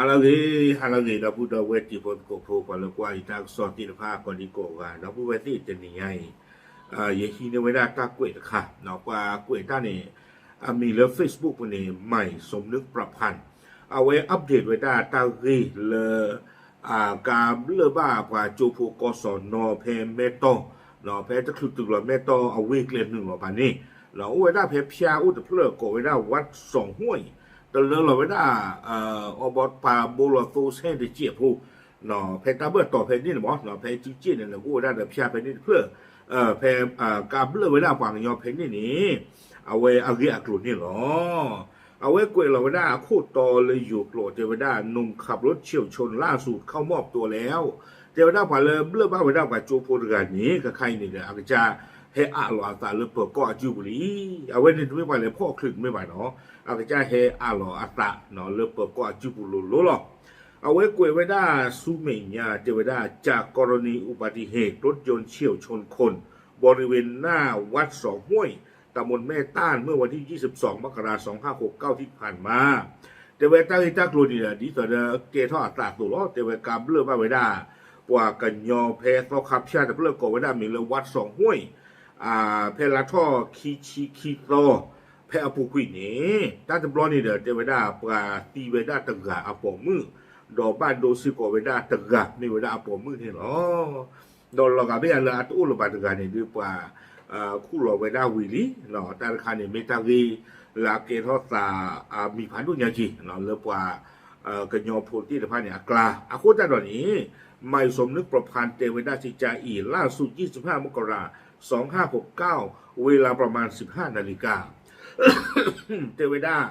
ဟါလၢအဂ့ၤ, ဟါလၢအဂ့ၤ ဒီပုၢ်ဒီဝဲၢ်တံၤဖိသကိးဖိ ပှၤလၢကွၢ်ယတၢ်ကစီၣ်သ့ၣ်တဖၣ်ကိးဒံကိးဂၤ ဒီပုၢ်ဝဲၢ်သ့ၣ်တနံၤညါအံၤ, ယဟံးန့ၢ်ဝဲဒၣ်တၢ်ကွဲးတခါ, ပှၤကွဲးတၢ်န့ၣ် အမံၤလၢ Facebook ပူၤန့ၣ် မၢၢ်စီၤမနုၣ်ပြဖၣ်, အဝဲ update ဝဲဒၣ်တၢ်ဂ့ၢ်လၢ ကဘျၢၣ်ဘၣ်ပှၤကၠိဖိကီၢ်စီၤနီၤဖဲမဲၢ်တီၢ်, ဖဲတချုးတုၤလီၤမဲၢ်တီၢ်အဝ့ၢ်ကျဲနုာ်လီၤဘၣ်န့ၣ်, အိၣ်ဝဲဒၣ်ဖဲဖၠါအိၣ်တဖျၢၣ်ကိးဝဲဒၣ် ဝးစီၤဟွံၣ်, တလၢလီၤဝဲဒၣ် အီဘီပာ်ဘိလီၤသိဆဲၣ်တစဲးဖိ, ဖဲတၢ်ဘၢၣ်တီၤဖဲန့ၣ်န့ၣ်မး, ဖဲစုစ့ၣ်န့ၣ် အိၣ်ဝဲဒၣ်ဒီးဖၠါဖဲန့ၣ်တဖျၢၣ်, ဖဲကဘျၢၣ်ဝဲဒၣ်ပှၤကညီဖဲန့ၣ်န့ၣ်, အဝဲအဂ့ၢ်အကျိၤန့ၣ်လီၤ. အဝဲကွဲးလီၤဝဲဒၣ်အခိၣ်တီလၢယိၤကျိာ် တဲဝဲဒၣ် หนุ่มขับรถเฉี่ยวชนล่าสุดเข้ามอบตัวแล้ว, တဲဝဲဒၣ်ပှၤလၢဘျၢၣ်ဘၣ်ဝဲဒၣ်ပှၤကၠိဖိတဂၤန့ၣ် ခဲခါအံၤန့ၣ်ဒီး အကစၢ်ဟဲအးလီၤအသးလၢပၢၤကီၢ်အစုပူၤလံ. အဝဲန့ၣ်တမ့ၢ်ပှၤလဲၤဖီၣ်ချုးတမ့ၢ်ဘၣ်နီၤ, အကစၢ်ဟဲအးလီၤအသးလၢပၢၤကီၢ်အစုပူၤလိၤလိၤလီၤ. အဝဲကွဲးဝဲဒၣ်ဆူမဲာ်ညါ တဲဝဲဒၣ် จากกรณีอุบัติเหตุรถยนต์เฉี่ยวชนคนบริเวณหน้าวัดสองห้วย ตำบลแม่ต้าน เมื่อวันที่ยี่สิบสอง มกราคม สองห้าหกเก้า ที่ผ่านมา, တဲဝဲတၢ်ဂ့ၢ်တၢ်ကျိၤန့ၣ်ဒီး ဒ်သိးဒီးကဲထီၣ်အသးအသိးလီၤ. တဲဝဲကဘျၢၣ်ဘၣ်ဝဲဒၣ် ပှၤကညီဖဲသီခါဖၠါတဖျၢၣ်ကိးဝဲဒၣ်မံၤလၢ ဝးစီၤဟွံၣ်, ဖဲလါထီၣ်ခံဆံခံသီ ဖဲအပူၤကွံာ်န့ၣ် တၢ်တဘျီန့ၣ်ဒီး တဲဝဲဒၣ်ပှၤသံဝဲဒၣ်တဂၤအပိာ်မုၣ်, ဒီးဘၣ်ဒိစ့ၢ်ကီးဝဲဒၣ်တဂၤမ့ၢ်ဝဲဒၣ်အပိာ်မုၣ်န့ၣ်လီၤ. ဒီးလီၤဂာ်ဘၣ်ယၤလၢအတအိၣ်လၢၤဘၣ်တဂၤန့ၣ်ဒီး ပှၤခူၣ်လီၤဝဲဒၣ်ဝံၤလံ. တၢ်တခါန့ၣ် မ့ၢ်တၢ်ဂ့ၢ်လၢအကဲထီၣ်သး မံၤဖးဒိၣ်ညါက့ၤ လၢပှၤကညီဖိသ့ၣ်တဖၣ်န့ၣ်အကျါ, အဃိသတးဒီးန့ၣ် မၢ်စီၤမနုၣ်ပြဖၣ် တဲဝဲဒၣ် စံကၢ်အံၤ ล่าสุด ยี่สิบห้า มกราคม สองห้าหกเก้า เวลาประมาณ สิบห้านาฬิกา တဲဝဲဒၣ်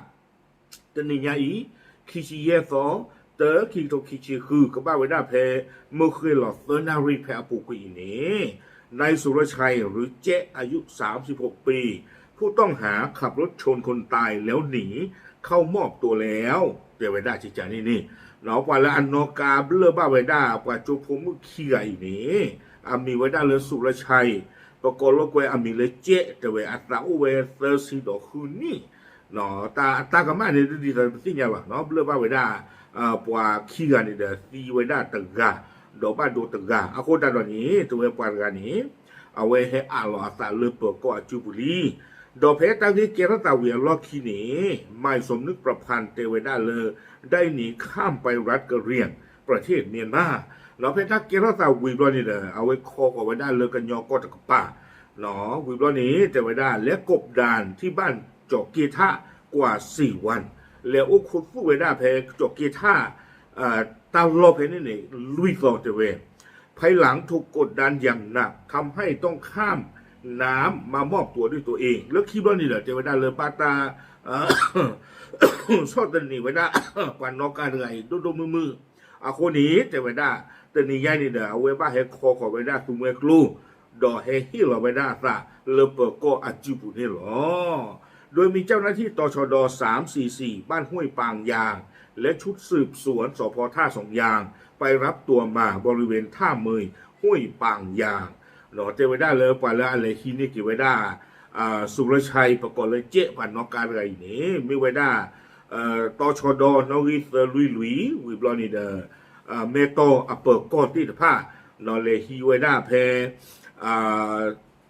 တနံၤညါအံၤ ခံဆံယဲၢ်သီ တၢ ခံကထိခံဆံဃု ကဘၣ်ဝဲဒၣ်ဖဲ မုၢ်ဃ့ၢ်လီၤသၢနၣ်ရံၣ်ဖဲအပူၤကွံာ်အံၤန့ၣ် นายสุรชัย หรือแจ๊ะ อายุ สามสิบหกปี ผู้ต้องหาขับรถชนคนตายแล้วหนี เข้ามอบตัวแล้ว တဲဝဲဒၣ်စံကၢ်န့ၣ်န့ၣ်, ပှၤလၢအနီၣ်ကါဘျၢၣ်ဘၣ်ဝဲဒၣ် ပှၤကၠိဖိမုၣ်ခံဂၤအံၤန့ၣ် အမံၤဝဲဒၣ်လၢ สุรชัย ပကိးလိာ်ကွဲအမံၤလၢ แจ๊ะ တဲဝဲ အသးအိၣ်ဝဲသၢဆံဒီးဃုနံၣ်, တၢ်အတၢ်ကမၣ်န့ၣ် ဒ်သိးပသ့ၣ်ညါလီၤ ဘျၢၣ်ဘၣ်ဝဲဒၣ် ပှၤခံဂၤန့ၣ်ဒီး သံဝဲဒၣ်တဂၤ, ဒီးဘၣ်ဒိတဂၤ, အဃိသတးဒီးန့ၣ် တဲဝဲပှၤတဂၤန့ၣ် အဝဲဟဲအးလီၤအသးလၢပၢၤကီၢ်အစုပူၤလံ. ဒီးဖဲတၢ်ဂ့ၢ်ကဲထီၣ်သးဝံၤအလီၢ်ခံန့ၣ် မၢ်စီၤမနုၣ်ပြဖၣ် တဲဝဲဒၣ်လၢ ได้หนีข้ามไปรัฐกะเหรี่ยง ประเทศเมียนมา ဒီးဖဲတၢ်ကဲထီၣ်သးဝံၤဘျီန့ၣ်ဒီး အဝဲခီဃီၤဝဲဒၣ်လၢကညီကီၢ်တကပၤ, ဝံၤဘျီန့ၣ် တဲဝဲဒၣ် และกบดานที่บ้านเจาะเกท่า กว่าสี่วัน လဲၤအိၣ်ခိးသူၣ်ဝဲဒၣ်ဖဲကၠီၣ်က့ထၣ် တၢ်လီၢ်ဖဲန့ၣ်န့ၣ် လွံၢ်သီတဲဝဲ, ภายหลังถูกกดดันอย่างหนัก ทำให้ต้องข้ามน้ำมามอบตัวด้วยตัวเอง လၢခံဘျီန့ၣ်ဒီး တဲဝဲဒၣ်လၢဘၣ်တၢ် ဆီၣ်သနံးဝဲဒၣ် ပှၤနီၣ်ကါတဂၤအံၤ ဒိၣ်ဒိၣ်မုၢ်မုၢ်, အဃိန့ၣ် တဲဝဲဒၣ် တနံၤညါန့ၣ်ဒီး အဝဲဘၣ်ဟဲခီဃီၤဝဲဒၣ်သူမှဲကျိ ဒီးဟဲဟ့ၣ်လီၤဝဲဒၣ်အသးလၢပၢၤကီၢ်အစုပူၤန့ၣ်လီၤ. โดยมีเจ้าหน้าที่ ตชด สามสี่สี่ บ้านห้วยปางยาง และชุดสืบสวน สภ ท่าสองยาง ไปรับตัวมาบริเวณท่าเมย ห้วยปางยาง တဲဝဲဒၣ်လၢပှၤလၢအလဲၤဟံးန့ၢ်က့ၤဝဲဒၣ် สุรชัย ပကိးလၢ แจ๊ะ ပှၤနီၣ်ကါတဂၤအံၤန့ၣ် မ့ၢ်ဝဲဒၣ် တၢ်ဆီဒီနီၣ်ဂံၢ်သၢလွံၢ်လွံၢ် ဝံၤဘျီန့ၣ်ဒီး မဲၢ်တီၢ်အပၢၤကီၢ်သ့ၣ်တဖၣ် ဒီးလဲၤဟံးဝဲဒၣ်ဖဲ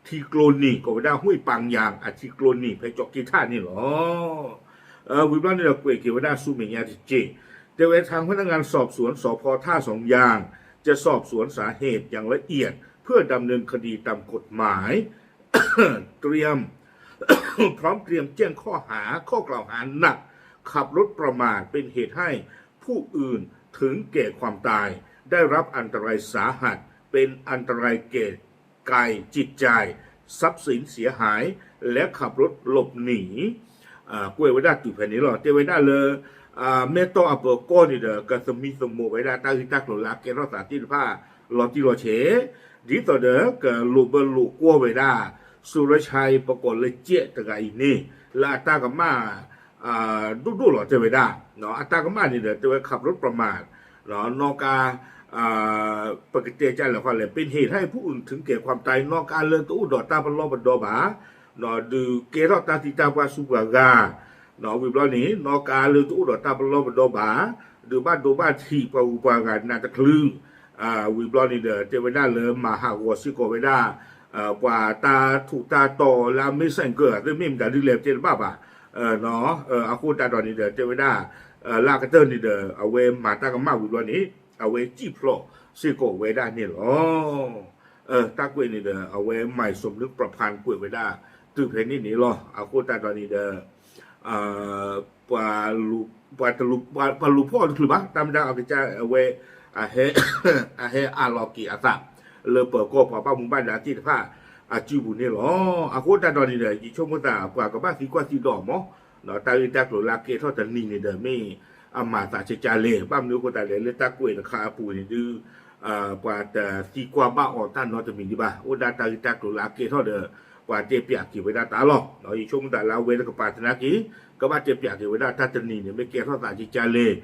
ထံကျိနံၤ ကိးဝဲဒၣ် ห้วยปางยาง အထံကျိနံၤ ဖဲကၠီၣ်က့ထၣ်န့ၣ်လီၤ. ဝံၤဘျီန့ၣ်ဒီးကွဲးက့ၤဝဲဒၣ်ဆူမဲာ်ညါတက့ၢ်, တဲဝဲ ทางพนักงานสอบสวน สภ ท่าสองยาง จะสอบสวนสาเหตุอย่างละเอียด เพื่อดำเนินคดีตามกฎหมาย เตรียม พร้อมเตรียมแจ้งข้อหา ข้อกล่าวหาหนัก ขับรถประมาทเป็นเหตุให้ผู้อื่นถึงแก่ความตาย ได้รับอันตรายสาหัส เป็นอันตรายแก่กายจิตใจ ทรัพย์สินเสียหาย และขับรถหลบหนี ကွဲးဝဲဒၣ်တုၤဖဲန့ၣ်လီၤ. တဲဝဲဒၣ်လၢ မဲၢ်တီၢ်အပၢၤကီၢ်န့ၣ်ဒီး ကသမံသမိးဝဲဒၣ်တၢ်ဂ့ၢ်တၢ်ကျိၤလၢအကဲထီၣ်သးသ့ၣ်တဖၣ် လီၤတံၢ်လီၤဆဲး, ဒ်သိးဒီးကလိာ်ဘၢလိာ်ကွီၢ်ဝဲဒၣ် สุรชัย ပကိးလၢ แจ๊ะ တဂၤအံၤန့ၣ် လၢအတၢ်ကမၣ် ဒိၣ်ဒိၣ်လီၤတဲဝဲဒၣ်, အတၢ်ကမၣ်န့ၣ်ဒီး တဲဝဲ ขับรถประมาท နီၣ်ကါ ပကတဲကၢ်လဲၣ်ဃီလဲၣ် เป็นเหตุให้ผู้อื่นถึงแก่ความตาย နီၣ်ကါလၢတအိၣ်ဒီးတၢ်ပလီၢ်ပဒီဘၣ်, ဒုးကဲထီၣ်တၢ်သံတၢ်ပှၢ်ဆူပှၤဂၤ, ဝံၤဘျီန့ၣ် နီၣ်ကါလၢတအိၣ်ဒီးတၢ်ပလီၢ်ပဒီဘၣ်, ဒုးဘၣ်ဒိဘၣ်ထံးပှၤဂုၤပှၤဂၤနးတချုး ဝံၤဘျီန့ၣ်ဒီး တဲဝဲဒၣ်လၢမၤဟးဂီၤစ့ၢ်ကီးဝဲဒၣ် ပှၤတၢ်ထူးတၢ်တီၤလၢအမ့ၢ် ဆိုင်ကယ် သ့ၣ်မ့ၢ်မတၤဒ်လဲၣ်တဲတဘၣ်ဘၣ်. အဃိသတးဒီးန့ၣ်ဒီး တဲဝဲဒၣ် လၢအကတၢၢ်န့ၣ်ဒီး အဝဲမၤတၢ်ကမၣ်ဝံၤဘျီန့ၣ် အဝဲစံၣ်ဖျိးစ့ၢ်ကီးဝဲဒၣ်န့ၣ်လီၤ. တၢ်ကွဲးန့ၣ်ဒီး အဝဲ မၢၢ်စီၤမနုပြဖၣ် ကွဲးဝဲဒၣ်တုၤဖဲန့ၣ်န့ၣ်လီၤ. အဃိသတးဒီးန့ၣ်ဒီး ပှၤ ပှၤလူၤဖီၣ်တချုးဘၣ် တၢ်မ့ၢ်တၢ်အကစၢ်အဝဲ အဟဲအးလီၤက့ၤအသး လၢပၢၤကီၢ်ပှၤဘၣ်မူဘၣ်ဒါသ့ၣ်တဖၣ်အစုပူၤန့ၣ်လီၤ. အဃိသတးဒီးန့ၣ်ဒီး ယဆိကမိၣ်သး ပှၤကဘၣ်သံကွၢ်သံဒိးမး တၢ်ဂ့ၢ်တၢ်ကျိၤလၢအကဲထီၣ်တနံၤန့ၣ်ဒီး မ့ၢ်အမၤသးကကၢ်လဲၣ်. ဘၣ်မနုၤအဃိသတးလဲၣ် လၢတၢ်ကွဲးတခါအပူၤန့ၣ်ဒုး ပှၤတသံကွၢ်ဘၣ်အီၤတၢ်နီတမံၤဒံးဘၣ်. အိၣ်ဒၣ်တၢ်ဂ့ၢ်တၢ်ကျိၤလၢအကဲထီၣ်ဒီး ပှၤတဲပၠးက့ၤဝဲဒၣ်တၢ်လီၤ. ယဆိကမိၣ်သးလၢအဝဲတကပၤသနာ်က့ ကဘၣ်တဲပၠးက့ၤဝဲဒၣ်တၢ်တနံၤန့ၣ် မ့ၢ်ကဲထီၣ်သးကကၢ်လဲၣ်,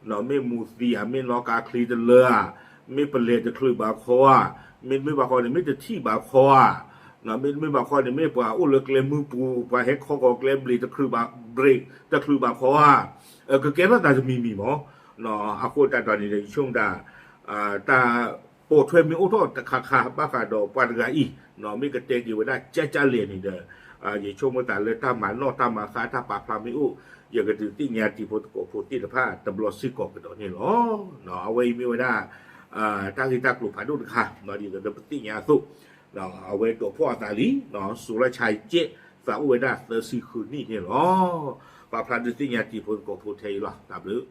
မ့ၢ်မူၤသံဧါ, မ့ၢ်နီၣ်ကါချံတလၢဧါ, မ့ၢ်ပလဲၤတချုးဘၣ်ခီဧါ, မ့တမ့ၢ်ဘၣ်ခီန့ၣ် မ့ၢ်တထံၣ်ဘၣ်ခီဧါ, မ့တမ့ၢ်ဘၣ်ခီန့ၣ် မ့ၢ်ပှၤအိၣ်လၢကျဲမုၢ်ပူၤ ပှၤဟဲခီဃီၤကျဲဘြ့းတချုးဘၣ် ဘြ့းတချုးဘၣ်ခီဧါ. ကကဲထီၣ်သးတမံၤမံၤမး. အဃိသတးဒီးန့ၣ်ဒီး ယဆိကမိၣ်သး တၢ်ပိာ်ထွဲမ့ၢ်အိၣ်ထီၣ်တခါခါ ဘၣ်ဃးဒီးပှၤတဂၤအံၤ မ့ၢ်ကတဲက့ၤဝဲဒၣ်ကၠၢ်ကၠၢ်လဲၣ်န့ၣ်ဒီး ယဆိကမိၣ်သးလၢတၢ်မၤနီၣ်တၢ်မၤဃါတၢ်ပာ်ဖျါမ့ၢ်အိၣ် ယကဒုးသ့ၣ်ညါတံၤဖိသကိးဖိသ့ၣ်တဖၣ်တဘျီစ့ၢ်ကီးကဒီးန့ၣ်လီၤ. အဝဲအံၤမ့ၢ်ဝဲဒၣ် တၢ်ဂ့ၢ်တၢ်ကျိၤဖးဒိၣ်တခါ ဒ်သိးဒီးပသ့ၣ်ညါအသိး အဝဲဒိးဖီၣ်အသးလံ စူၤလီၤဆါကဲး သးအိၣ်ဝဲဒၣ်သၢဆံဃုနံၣ်န့ၣ်လီၤ. ပာ်ဖျါဒုးသ့ၣ်ညါတံၤဖိသကိးဖိထဲအံၤလီၤ. တၢ်ဘျုး